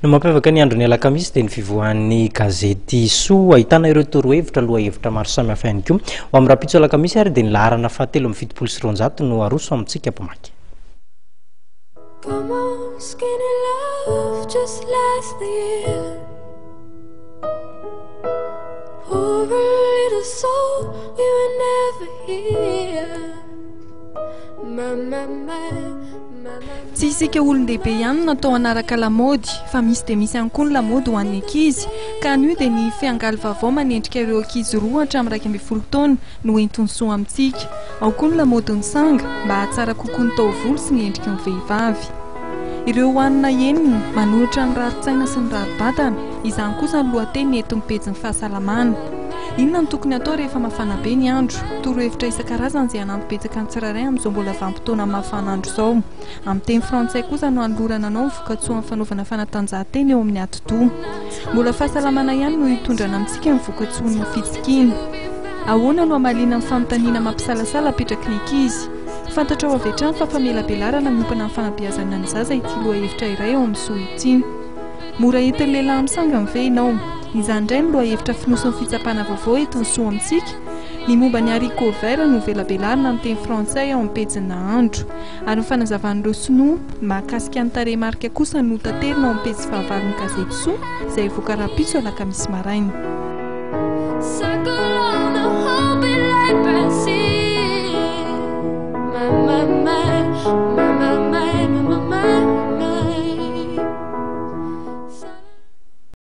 Ny mampiavaka ny andron'ny alakamisy dia ny fivoahan'ny gazety Soa ahitana ireo torohevitra, lohahevitra maro samihafa ihany koa. Ho amin'ny rahampitso alakamisy ary dia ny laharana fahatelo amby 270 no aroso amintsika mpamaky. Come on, skinny love, just last the year. Poor little soul, we were never here. My, my, my. Tsy isika olon-dehibe ihany no natao hanaraka lamaody fa misy dia misy ihany koa ny lamaody ho an'ny ankizy ka anio dia ny fiangaly vaovao manendrika ireo ankizy roa hatramin'ny 11 taona no entin'ny soa amintsika. Ao koa ny lamaodin'ny sanga mba hahatsara kokoa ny taovolo sy ny endriky ny vehivavy. Ireo hanina enina manohitra ny rarin-tsaina sy ny rari-batana, izany kosa ny lohateny entin'ny pejin'ny fahasalamana. Inona no tokony hatao rehefa mafana be ny andro? Torohevitra isan-karazany izay hanampy betsaka ny tsirairay amin'izao mbola vanim-potoana mafana andro izao. Amin'ny teny frantsay kosa no hanolorana anao ny vokatsoan'ny fanaovana fanatanjahantena eo amin'ny atidoha. Mbola fahasalamana ihany no hitondrana amintsika ny vokatsoan'ny fitsikiana. Ahoana no hamaliana ny fanontaniana mampisalasala apetraky ny ankizy? Fantatrao avy hatrany fa famelabelarana miompana amin'ny fanabeazana ny zaza ity lohahevitra iray ao amin'ny Soa ity. Mora entin'ny lehilahy misangany ve ianao? Izany indray no lohahevitra fonosin'ny fitsapana vaovao entin'ny Soa amintsika. Ny momba ny haricots verts no velabelarina amin'ny teny frantsay ao amin'ny pejin'ny Nahandro. Ary ny fanazavan'ireo sinoa mahakasika ny tarehimarika kosa no taterina ao amin'ny pejy fahavalon'ny gazety Soa izay hivoaka rahampitso alakamisy maraina.